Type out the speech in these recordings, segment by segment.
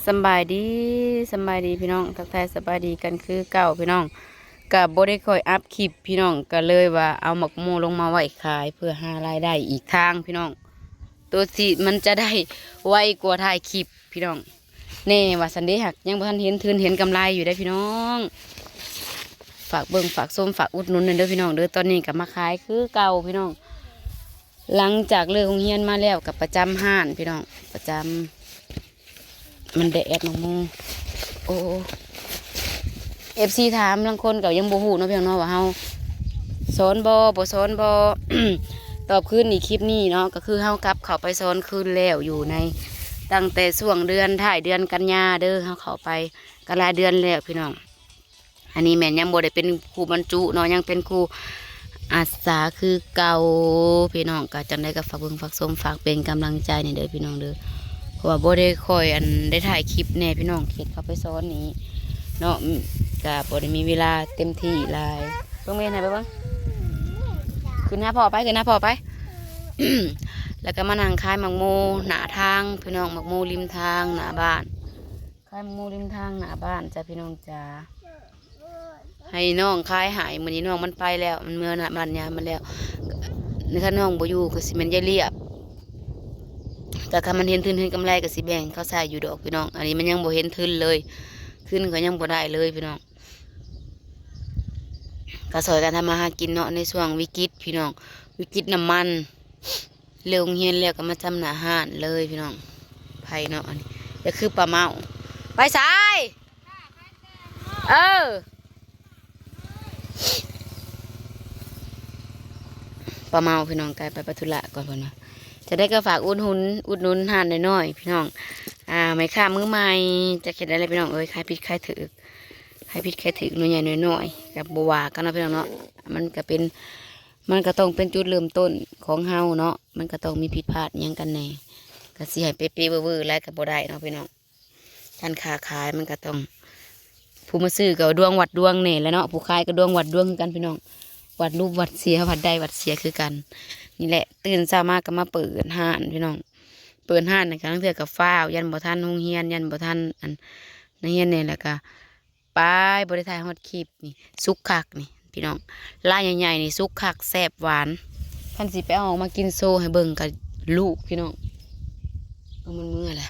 ສຳບາຍດີ ສຳບາຍດີພີ່ນ້ອງ ທັກທາຍສະບາຍດີກັນຄືເກົ່າພີ່ນ້ອງ. ກະບໍ່ໄດ້ຄ່ອຍອັບຄລິບພີ່ນ້ອງ ກະເລີຍວ່າເອົາໝາກໂມລົງມາໄວ້ຂາຍ ເພື່ອຫາລາຍໄດ້ອີກທາງພີ່ນ້ອງ. ໂຕທີ່ມັນຈະໄດ້ໄວກວ່າຖ່າຍຄລິບພີ່ນ້ອງແນ່ວ່າຊັ້ນເດ້. ຫາກຍັງບໍ່ທັນເຫັນທຶນເຫັນກຳໄລຢູ່ເດ້ພີ່ນ້ອງ. ຝາກເບິ່ງຝາກຊົມຝາກອຸດໜູນແນ່ເດີພີ່ນ້ອງເດີ. ຕອນນີ້ກະມາຂາຍຄືເກົ່າພີ່ນ້ອງ. ຫຼັງຈາກເລີກໂຮງຮຽນມາແລ້ວກະປະຈຳຮ້ານພີ່ນ້ອງ ປະຈຳ. ມັນແດດໝາກໂມ. ໂອ້ ເອັຟຊີຖາມ ລາງຄົນກໍຍັງບໍ່ຮູ້ເນາະ ພີ່ນ້ອງເນາະ ວ່າເຮົາສອນບໍ່ ບໍ່ສອນບໍ່. ຕອບຄືນອີກຄລິບນີ້ເນາະ ກໍຄືເຮົາກັບເຂົ້າໄປສອນຄືນແລ້ວ ຢູ່ໃນຕັ້ງແຕ່ຊ່ວງເດືອນ ທ້າຍເດືອນກັນຍາເດີ. ເຮົາເຂົ້າໄປກໍຫຼາຍເດືອນແລ້ວພີ່ນ້ອງ. ອັນນີ້ແມ່ນຍັງບໍ່ໄດ້ເປັນຄູບັນຈຸເນາະ ຍັງເປັນຄູອາສາຄືເກົ່າພີ່ນ້ອງ. ກໍຈັ່ງໃດກໍຝາກເບິ່ງຝາກຊົມ ຝາກເປັນກຳລັງໃຈແນ່ເດີພີ່ນ້ອງເດີ. ເພາະວ່າບໍ່ໄດ້ຄ່ອຍ ອັນ ໄດ້ຖ່າຍຄລິບແນ່ພີ່ນ້ອງ ເຂດເຂົ້າໄປສອນນີ້ເນາະ ກໍບໍ່ໄດ້ມີເວລາເຕັມທີ່ຫຼາຍ. ເບິ່ງແມ່ໃຫ້ໄປເບິ່ງ ຂຶ້ນຫາພໍ່ໄປ ຂຶ້ນຫາພໍ່ໄປ. ແລ້ວກໍມານັ່ງຂາຍໝາກໂມໜ້າທາງພີ່ນ້ອງ ໝາກໂມລິມທາງໜ້າບ້ານ. ຂາຍໝາກໂມລິມທາງໜ້າບ້ານຈ້າພີ່ນ້ອງຈ້າ. ໃຫ້ນ້ອງຂາຍໃຫ້ ມື້ນີ້ນ້ອງມັນໄປແລ້ວ ມັນເມືອນະ ບ້ານຍາມມັນແລ້ວ. ຄັນນ້ອງບໍ່ຢູ່ກໍຊິແມ່ນຍາຍລຽບ. ກໍຄັນມັນເຫັນທຶນເຫັນກຳໄລກໍຊິແບ່ງເຂົາໃຊ້ຢູ່ດອກພີ່ນ້ອງ. ອັນນີ້ມັນຍັງບໍ່ເຫັນທຶນເລີຍ ທຶນກໍຍັງບໍ່ໄດ້ເລີຍພີ່ນ້ອງ. ກໍຊ່ອຍກັນທຳມາຫາກິນເນາະ ໃນຊ່ວງວິກິດພີ່ນ້ອງ ວິກິດນ້ຳມັນ. ເລີກໂຮງຮຽນແລ້ວກໍມາຈຳໜ້າຮ້ານເລີຍພີ່ນ້ອງ. ໄຜເນາະ ອັນນີ້ ກໍຄືປ້າເມົາ. ໄປໃສ? ເອີ ປ້າເມົາພີ່ນ້ອງ ກາຍໄປ ໄປທຸລະກ່ອນເພິ່ນວ່າ. ຈະໄດ້ກໍຝາກອຸດໜູນ ອຸດໜູນຮ້ານນ້ອຍໆພີ່ນ້ອງ. ອ່າ ແມ່ຄ້າມືໃໝ່ ຈັກເຮັດໄດ້ແລ້ວພີ່ນ້ອງເອີຍ ຂາຍຜິດຂາຍຖືກ ຂາຍຜິດຂາຍຖືກ ໜ່ວຍໃຫຍ່ໜ່ວຍນ້ອຍ ກໍບໍ່ວ່າກັນເນາະພີ່ນ້ອງເນາະ. ມັນກໍເປັນ ມັນກໍຕ້ອງເປັນຈຸດເລີ່ມຕົ້ນຂອງເຮົາເນາະ ມັນກໍຕ້ອງມີຜິດພາດຫຍັງກັນແດ່. ກໍຊິໃຫ້ເປະໆເວີໆຫຼາຍກໍບໍ່ໄດ້ເນາະພີ່ນ້ອງ. ການຄ້າຂາຍມັນກໍຕ້ອງ ຜູ້ມາຊື້ກໍດວງວັດດວງແດ່ແຫຼະເນາະ ຜູ້ຂາຍກໍດວງວັດດວງຄືກັນພີ່ນ້ອງ. ວັດຫຼຸບວັດເສຍ ວັດໄດ້ວັດເສຍຄືກັນ. ນີ້ແຫຼະ ຕື່ນເຊົ້າມາກໍມາເປີດຮ້ານພີ່ນ້ອງ. ເປີດຮ້ານນີ້ກໍລາງເທື່ອກໍຟ້າວ ຢ້ານບໍ່ທັນໂຮງຮຽນ ຢ້ານບໍ່ທັນ ອັນ ນັກຮຽນແດ່ ແລ້ວກໍ ປາຍ ບໍ່ໄດ້ຖ່າຍຮອດຄລິບນີ້ ສຸກຄັກນີ້ພີ່ນ້ອງ. ລາຍໃຫຍ່ໆນີ້ສຸກຄັກແຊບຫວານ. ຄັນຊິໄປເອົາອອກມາກິນໂຊໃຫ້ເບິ່ງກໍລູກພີ່ນ້ອງ. ເອົາມັນເມືອແຫຼະ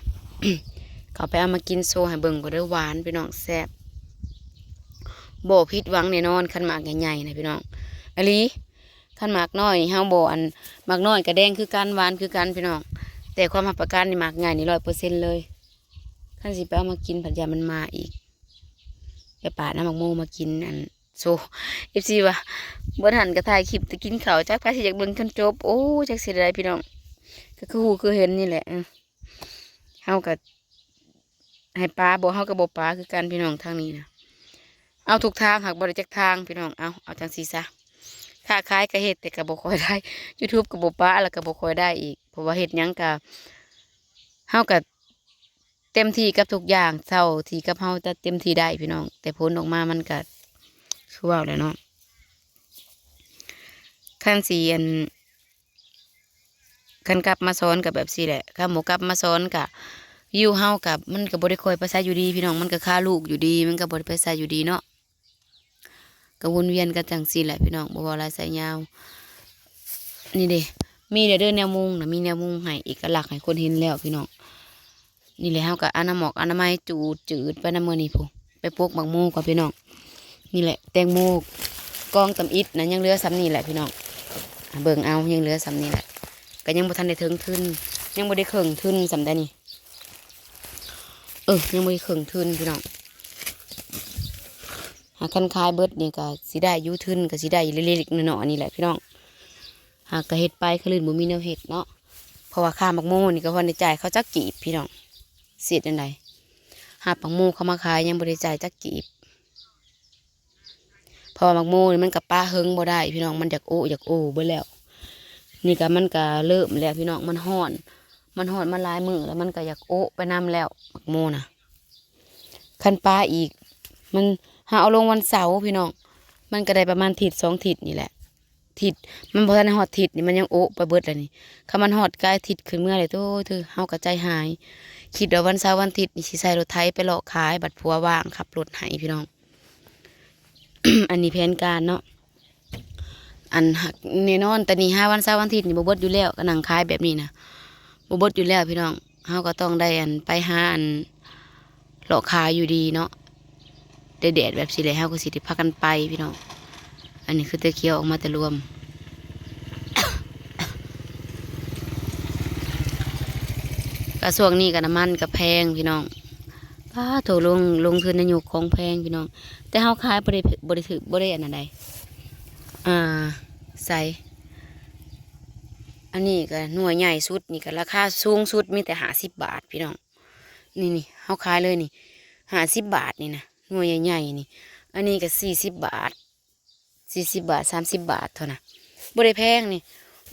ເຂົາໄປເອົາມາກິນໂຊໃຫ້ເບິ່ງກໍເດີ ຫວານພີ່ນ້ອງ ແຊບ. ບໍ່ຜິດຫວັງແນ່ນອນ ຄັນໝາກໃຫຍ່ໆນະພີ່ນ້ອງ. ອີ່ຫຼີ ຄັນໝາກນ້ອຍນີ້ເຮົາບໍ່ ອັນ ໝາກນ້ອຍກໍແດງຄືກັນ ຫວານຄືກັນພີ່ນ້ອງ. ແຕ່ຄວາມຮັບປະກັນນີ້ໝາກໃຫຍ່ນີ້ຮ້ອຍເປີເຊັນເລີຍ. ຄັນຊິໄປເອົາມາກິນພັດຢ້ານມັນມາອີກ. ໄປປາດເອົາໝາກໂມມາກິນ ອັນ ໂຊ ເອັຟຊີວ່າ ບໍ່ທັນກໍຖ່າຍຄລິບແຕ່ກິນເຂົ້າ ຈັກໃຜຊິຢາກເບິ່ງຈົນຈົບ. ໂອ້ ຈັກຊິໄດ້ພີ່ນ້ອງ ກໍຄືຮູ້ຄືເຫັນນີ້ແຫຼະ. ເອີ ເຮົາກໍໃຫ້ປາບໍ່ ເຮົາກໍບໍ່ປາຄືກັນພີ່ນ້ອງ ທາງນີ້ນະ. ເອົາທຸກທາງ ຫາກບໍ່ໄດ້ຈັກທາງພີ່ນ້ອງ. ເອົາ ເອົາຈັ່ງຊີ້ຊະ ຄ້າຂາຍກໍເຮັດ ແຕ່ກໍບໍ່ຄ່ອຍໄດ້ ຢູທູບກໍບໍ່ປາ ແລ້ວກໍບໍ່ຄ່ອຍໄດ້ອີກ ເພາະວ່າເຮັດຫຍັງກໍ ເຮົາກໍ ເຕັມທີ່ກັບທຸກຢ່າງ ເທົ່າທີ່ກັບເຮົາຈະເຕັມທີ່ໄດ້ພີ່ນ້ອງ. ແຕ່ຜົນອອກມາມັນກະຄືເວົ້າແຫຼະເນາະ ຄັນຊິ ອັນ ຄັນກັບມາສອນກະແບບຊີ້ແຫຼະ ຄັນບໍ່ກັບມາສອນກະ ຢູ່ເຮົາກະ ມັນກະບໍ່ໄດ້ຄ່ອຍໄປໃສຢູ່ດີພີ່ນ້ອງ ມັນກະຄາລູກຢູ່ດີ ມັນກະບໍ່ໄດ້ໄປໃສຢູ່ດີເນາະ. ກໍວົນວຽນກັນຈັ່ງຊີ້ແຫຼະພີ່ນ້ອງ ບໍ່ເວົ້າຫຼາຍສາຍຍາວ. ນີ້ເດ້ ມີແລ້ວເດີແນວມຸງນະ ມີແນວມຸງໃຫ້ເອກະລັກໃຫ້ຄົນເຫັນແລ້ວພີ່ນ້ອງ. ນີ້ແຫຼະ ເຮົາກໍອະນາໝອກອະນາໄມຈູດຈືດໄປນຳມື້ນີ້ພຸ້ນ ໄປປົກໝາກໂມກ່ອນພີ່ນ້ອງ. ນີ້ແຫຼະ ແຕງໂມກອງຕຳອິດນະ ຍັງເຫຼືອສ່ຳນີ້ແຫຼະພີ່ນ້ອງ ເບິ່ງເອົາ ຍັງເຫຼືອສ່ຳນີ້ແຫຼະ ກໍຍັງບໍ່ທັນໄດ້ເຖິງທຶນ ຍັງບໍ່ໄດ້ເຄິ່ງທຶນສ່ຳໃດນີ້. ເອີ ຍັງບໍ່ໄດ້ເຄິ່ງທຶນພີ່ນ້ອງ. ຫາຄັນຂາຍເບິດນີ້ກໍຊິໄດ້ຢູ່ ທຶນກໍຊິໄດ້ເລັກໆນ້ອຍໆນີ້ແຫຼະພີ່ນ້ອງ. ຫາກະເຮັດໄປ ຄະລື່ນບໍ່ມີແນວເຮັດເນາະ ເພາະວ່າຄ່າໝາກໂມນີ້ກໍບໍ່ໄດ້ຈ່າຍເຂົາຈັກກີບພີ່ນ້ອງ. ຊິເຮັດຈັ່ງໃດ ຮັບໝາກໂມເຂົາມາຂາຍຍັງບໍ່ໄດ້ຈ່າຍຈັກກີບ. ເພາະວ່າໝາກໂມນີ້ມັນກໍປະເຫິງບໍ່ໄດ້ພີ່ນ້ອງ ມັນຢາກໂອະຢາກໂອເບິດແລ້ວ. ນີ້ກໍມັນກໍເລີ່ມແລ້ວພີ່ນ້ອງ ມັນຮ້ອນ ມັນຮ້ອນມາຫຼາຍມື້ແລ້ວ ມັນກໍຢາກໂອະໄປນຳແລ້ວໝາກໂມນະ. ຄັນປະອີກ ມັນ ເຮົາເອົາລົງວັນເສົາພີ່ນ້ອງ ມັນກໍໄດ້ປະມານທິດສອງທິດນີ້ແຫຼະ. ທິດ ມັນບໍ່ທັນໄດ້ຮອດທິດນີ້ ມັນຍັງໂອະໄປເບິດແລ້ວນີ້. ຄັນມັນຮອດກາຍທິດຂຶ້ນເມືອແລ້ວ ໂອ້ຍ ເຮົາກໍໃຈຫາຍ ຄິດວ່າວັນເສົາວັນອາທິດນີ້ຊິໃຊ້ລົດໄຖໄປເລາະຂາຍ ບັດຜົວວ່າງຂັບລົດໃຫ້ພີ່ນ້ອງ. ອັນນີ້ແຜນການເນາະ. ອັນ ແນ່ນອນ ແຕ່ນີ້ຫາວັນເສົາວັນອາທິດນີ້ບໍ່ເບິດຢູ່ແລ້ວ ກະນັ່ງຂາຍແບບນີ້ນະ ບໍ່ເບິດຢູ່ແລ້ວພີ່ນ້ອງ. ເຮົາກະຕ້ອງໄດ້ ອັນ ໄປຫາ ອັນ ເລາະຂາຍຢູ່ດີເນາະ. ແດດໆແບບຊີ້ແຫຼະ ເຮົາກະຊິໄດ້ພາກັນໄປພີ່ນ້ອງ. ອັນນີ້ຄືແຕ່ຂຽວອອກມາແຕ່ລວມ. ກະຊ່ວງນີ້ກະນ້ຳມັນກະແພງພີ່ນ້ອງ. ປາໂທ້ ລົງ ລົງທຶນໃນຍົກຂອງແພງພີ່ນ້ອງ. ແຕ່ເຮົາຂາຍບໍ່ໄດ້ ບໍ່ໄດ້ຖືກ ບໍ່ໄດ້ອັນນັ້ນໃດ໋. ອ່າ ໃສ ອັນນີ້ກະໜ່ວຍໃຫຍ່ສຸດນີ້ ກະລາຄາສູງສຸດມີແຕ່ຫ້າສິບບາດພີ່ນ້ອງ. ນີ້ ນີ້ ເຮົາຂາຍເລີຍນີ້ ຫ້າສິບບາດນີ້ນະ ໜ່ວຍໃຫຍ່ໆນີ້. ອັນນີ້ກະສີ່ສິບບາດ ສີ່ສິບບາດ ສາມສິບບາດເທົ່ານັ້ນ ບໍ່ໄດ້ແພງນີ້.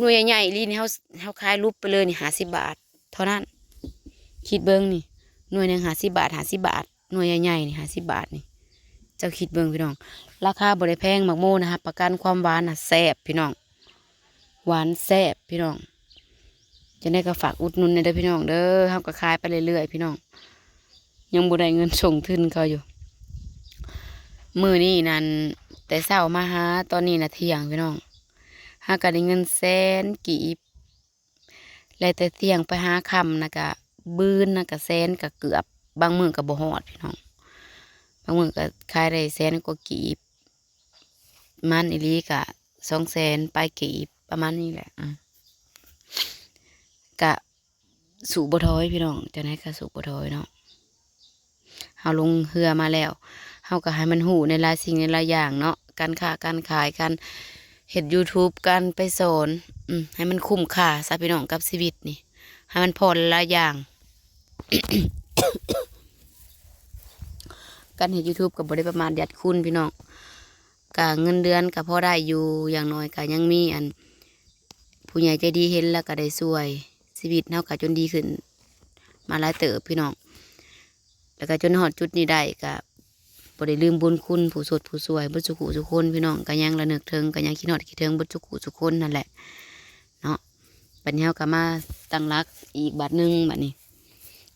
ໜ່ວຍໃຫຍ່ໆອີ່ຫຼີນີ້ ເຮົາ ເຮົາຂາຍຫຼຸບໄປເລີຍນີ້ ຫ້າສິບບາດເທົ່ານັ້ນ. ຄິດເບິ່ງນີ້ ໜ່ວຍໜຶ່ງຫ້າສິບບາດ ຫ້າສິບບາດ ໜ່ວຍໃຫຍ່ໆນີ້ ຫ້າສິບບາດນີ້. ເຈົ້າຄິດເບິ່ງພີ່ນ້ອງ ລາຄາບໍ່ໄດ້ແພງ. ໝາກໂມນະ ຮັບປະກັນຄວາມຫວານນະແຊບພີ່ນ້ອງ. ຫວານແຊບພີ່ນ້ອງ. ຈັ່ງໃດກະຝາກອຸດໜູນແດ່ເດີພີ່ນ້ອງເດີ. ເຮົາກະຂາຍໄປເລື້ອຍໆພີ່ນ້ອງ ຍັງບໍ່ໄດ້ເງິນສົ່ງທຶນເຂົາຢູ່. ມື້ນີ້ນັ້ນ ແຕ່ເຊົ້າມາຫາຕອນນີ້ນະທ່ຽງພີ່ນ້ອງ ຫາກະໄດ້ເງິນແສນກີບ. ແລະແຕ່ທ່ຽງໄປຫາຄ່ຳນະກະ ບືນນະກະແສນກະເກືອບ ບາງມື້ກະບໍ່ຮອດພີ່ນ້ອງ. ບາງມື້ກະຂາຍໄດ້ແສນກວ່າກີບ. ມັນອີ່ຫຼີກະສອງແສນປາຍກີບ ປະມານນີ້ແຫຼະ. ອາ ກະສູ້ບໍ່ຖອຍພີ່ນ້ອງ ຈັ່ງໃດກະສູ້ບໍ່ຖອຍເນາະ. ເຮົາລົງເຮືອມາແລ້ວ ເຮົາກະໃຫ້ມັນຮູ້ໃນຫຼາຍສິ່ງໃນຫຼາຍຢ່າງເນາະ ການຄ້າການຂາຍ ການເຮັດຢູທູບ ການໄປສອນ ອາ ໃຫ້ມັນຄຸ້ມຄ່າຊະພີ່ນ້ອງ ກັບຊີວິດນີ້ ໃຫ້ມັນພໍຫຼາຍໆຢ່າງ. ການເຮັດຢູທູບກະບໍ່ໄດ້ປະມາດຢາດຄຸນພີ່ນ້ອງ. ກະເງິນເດືອນກະພໍໄດ້ຢູ່ ຢ່າງໜ້ອຍກະຍັງມີອັນ ຜູ້ໃຫຍ່ໃຈດີເຫັນແລ້ວກະໄດ້ຊ່ວຍ. ຊີວິດເຮົາກະຈົນດີຂຶ້ນມາຫຼາຍເຕີບພີ່ນ້ອງ. ແລ້ວກະຈົນຮອດຈຸດນີ້ໄດ້ ກະບໍ່ໄດ້ລືມບຸນຄຸນຜູ້ຊົດຜູ້ຊ່ວຍເບິດສູ່ຜູ້ສູ່ຄົນພີ່ນ້ອງ. ກະຍັງລະນຶກເຖິງ ກະຍັງຄິດຮອດຄິດເຖິງເບິດສູ່ຜູ້ສູ່ຄົນຫັ້ນແຫຼະເນາະ. ບາດນີ້ເຮົາກະມາຕັ້ງຫຼັກອີກບາດໜຶ່ງ ບາດນີ້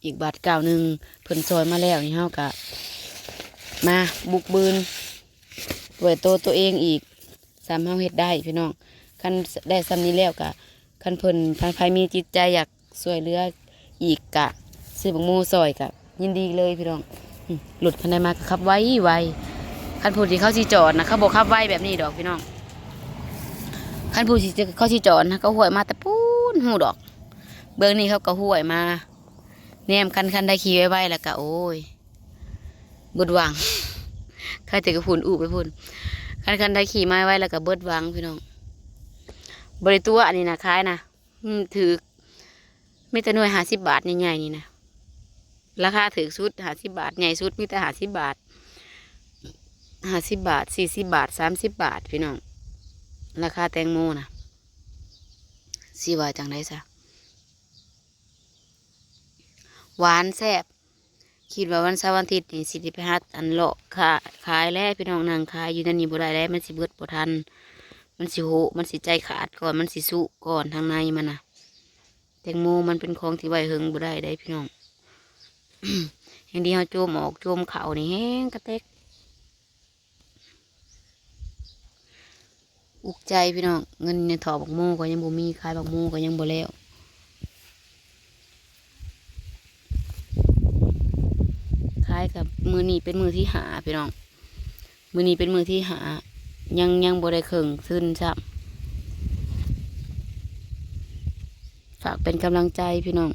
ອີກບາດກ້າວໜຶ່ງ ເພິ່ນຊ່ອຍມາແລ້ວນີ້ ເຮົາກະມາບຸກບືນດ້ວຍໂຕໂຕເອງອີກ ສ່ຳເຮົາເຮັດໄດ້ພີ່ນ້ອງ. ຄັນໄດ້ສ່ຳນີ້ແລ້ວກະ ຄັນເພິ່ນ ຄັນໃຜມີຈິດໃຈຢາກຊ່ວຍເຫຼືອອີກກະ ຊື້ບັກໂມຊ່ອຍກະ ຍິນດີເລີຍພີ່ນ້ອງ. ອືມ ລົດຄັນໃດມາກະຂັບໄວໆ. ຄັນຜູ້ທີ່ເຂົາຊິຈອດນະ ເຂົາບໍ່ຂັບໄວແບບນີ້ດອກພີ່ນ້ອງ. ຄັນຜູ້ທີ່ເຂົາຊິຈອດນະ ເຂົາຫ້ວຍມາແຕ່ປູ້ນ ຮູ້ດອກ. ເບື້ອງນີ້ເຂົາກະຫ້ວຍມາ ແນມຄັນ ຄັນໃດຂີ່ໄວໆແລ້ວກະ ໂອ້ຍ ເບິດຫວັງ. ໃຄແຕ່ກະພຸ້ນ ອູ້ໄປພຸ້ນ. ຄັນ ຄັນໃດຂີ່ມາໄວແລ້ວກະເບິດຫວັງພີ່ນ້ອງ. ບໍ່ໄດ້ຕົວະ ອັນນີ້ນະ ຂາຍນະ ອືມ ຖືກ ມີແຕ່ໜ່ວຍຫ້າສິບບາດໃຫຍ່ໆນີ້ນະ ລາຄາຖືກສຸດຫ້າສິບບາດ ໃຫຍ່ສຸດມີແຕ່ຫ້າສິບບາດ ຫ້າສິບບາດ ສີ່ສິບບາດ ສາມສິບບາດພີ່ນ້ອງ. ລາຄາແຕງໂມນະ ຊິວ່າຈັ່ງໃດຊະ ຫວານແຊບ. ຄິດວ່າວັນເສົາວັນອາທິດນີ້ ຊິໄດ້ໄປຫາອັນເລາະຂາ ຂາຍແຫຼະພີ່ນ້ອງ. ນັ່ງຂາຍຢູ່ແນວນີ້ບໍ່ໄດ້ແຫຼະ ມັນຊິເບິດບໍ່ທັນ ມັນຊິໂຫະ ມັນຊິໃຈຂາດກ່ອນ ມັນຊິຊຸກ່ອນ ທາງໃນມັນນະ. ແຕງໂມມັນເປັນຂອງທີ່ໄວ້ເຫິງບໍ່ໄດ້ໃດ໋ພີ່ນ້ອງ. ແຮ່ງດີເຮົາໂຈມອອກໂຈມເຂົ້ານີ້ແຮ່ງກະແຕັກ ອຸກໃຈພີ່ນ້ອງ. ເງິນໃນຖອກບັກໂມກະຍັງບໍ່ມີ ຂາຍບັກໂມກະຍັງບໍ່ແລ້ວ. ຂາຍກະມື້ນີ້ເປັນມື້ທີຫ້າພີ່ນ້ອງ ມື້ນີ້ເປັນມື້ທີຫ້າ ຍັງ ຍັງບໍ່ໄດ້ເຄິ່ງທຶນຊ້ຳ. ຝາກເປັນກຳລັງໃຈພີ່ນ້ອງ.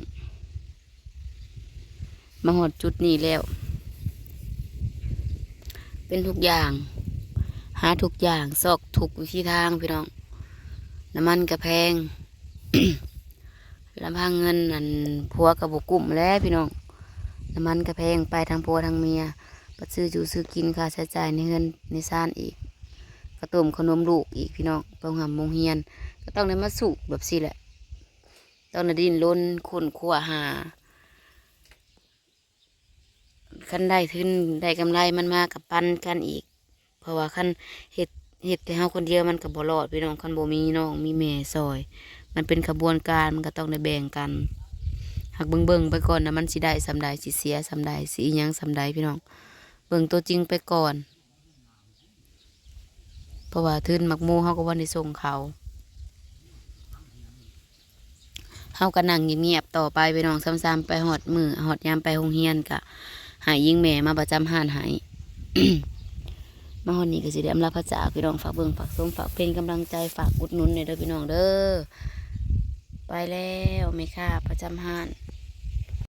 ມາຮອດຈຸດນີ້ແລ້ວ ເປັນທຸກຢ່າງ ຫາທຸກຢ່າງ ຊອກທຸກວິທີທາງພີ່ນ້ອງ. ນ້ຳມັນກະແພງ ລຳພັງເງິນອັນຜົວກະບໍ່ກຸ້ມແຫຼະພີ່ນ້ອງ. ນ້ຳມັນກະແພງ ໄປທັງຜົວທັງເມຍ ບັດຊື້ຢູ່ຊື້ກິນ ຄ່າໃຊ້ຈ່າຍໃນເຮືອນໃນຊານອີກ ກະຕົ້ມຂະໜົມລູກອີກພີ່ນ້ອງ. ໄປໂຮງຮ່ຳໂຮງຮຽນ ກະຕ້ອງໄດ້ມາສູ້ແບບຊີ້ແຫຼະ ຕ້ອງໄດ້ດີ້ນລົນຄົ້ນຄວ້າຫາ. ຄັນໄດ້ທຶນໄດ້ກຳໄລມັນມາກະປັນກັນອີກ ເພາະວ່າຄັນເຮັດ ເຮັດແຕ່ເຮົາຄົນດຽວມັນກະບໍ່ລອດພີ່ນ້ອງ. ຄັນບໍ່ມີນ້ອງມີແມ່ຊ່ອຍ ມັນເປັນຂະບວນການ ມັນກະຕ້ອງໄດ້ແບ່ງກັນ. ຫາກເບິ່ງໆໄປກ່ອນນະ ມັນຊິໄດ້ສ່ຳໃດ ຊິເສຍສ່ຳໃດ ຊິອີ່ຫຍັງສ່ຳໃດພີ່ນ້ອງ ເບິ່ງຕົວຈິງໄປກ່ອນ ເພາະວ່າທຶນໝາກໂມເຮົາກໍບໍ່ໄດ້ສົ່ງເຂົາ ເຮົາກໍນັ່ງງຽບໆຕໍ່ໄປພີ່ນ້ອງ ຊ້ຳໆໄປຮອດມື້ຮອດຍາມໄປໂຮງຮຽນ ກະໃຫ້ຍິງແມ່ມາປະຈຳຮ້ານໃຫ້ ມາຮອດນີ້ກໍຊິໄດ້ອຳລາພາຈາກພີ່ນ້ອງ ຝາກເບິ່ງຝາກຊົມ ຝາກເປັນກຳລັງໃຈ ຝາກອຸດໜູນແດ່ເດີພີ່ນ້ອງເດີ ໄປແລ້ວແມ່ຄ້າປະຈຳຮ້ານ.